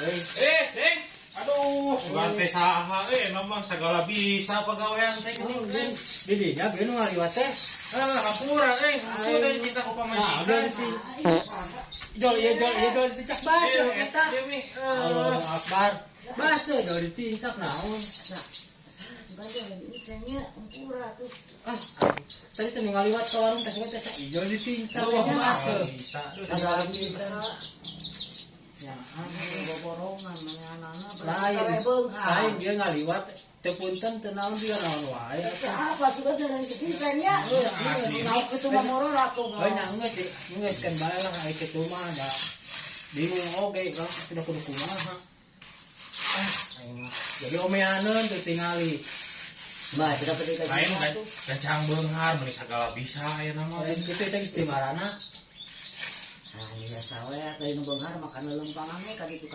Euy. Eh, Ceng. Aduh, sugan teh saha eh memang segala bisa pagawean teh geuning eh. Di dinya bieu nu ngaliwat teh. Ah, hampura eh, musuh teh cinta ku Nah, pamajikan. udah di jol ieu jol ieu jol ditincak baseuh Iya, eta. iya, Mi. Allahu Akbar. Baseuh jol ditincak naon. Sugan teh ini cengnya hampura tuh. Ah, tadi teh nu ngaliwat ke warung teh teh sa ijol ditincak Duh, baseuh. bisa. Segala bisa. Ya, Boborongan manehna. Lain, lain dia ngaliwat teu punten teu naon dia naon wae. Apa sugan teh lain kitu cengnya? Iya, Naon kitu mah moror atuh. Heuh nya geus geus kan bae lah ai kitu mah da. Bingung oge urang sudah kudu kumaha. Ah, aing mah. Jadi omeaneun teu tingali. Bah, tidak peduli ka Lain kan gancang beunghar meuni segala bisa aya nama. Lain kitu teh geus di marana. Ah, biasa we atuh nu beunghar makan lempangan we ka ditu.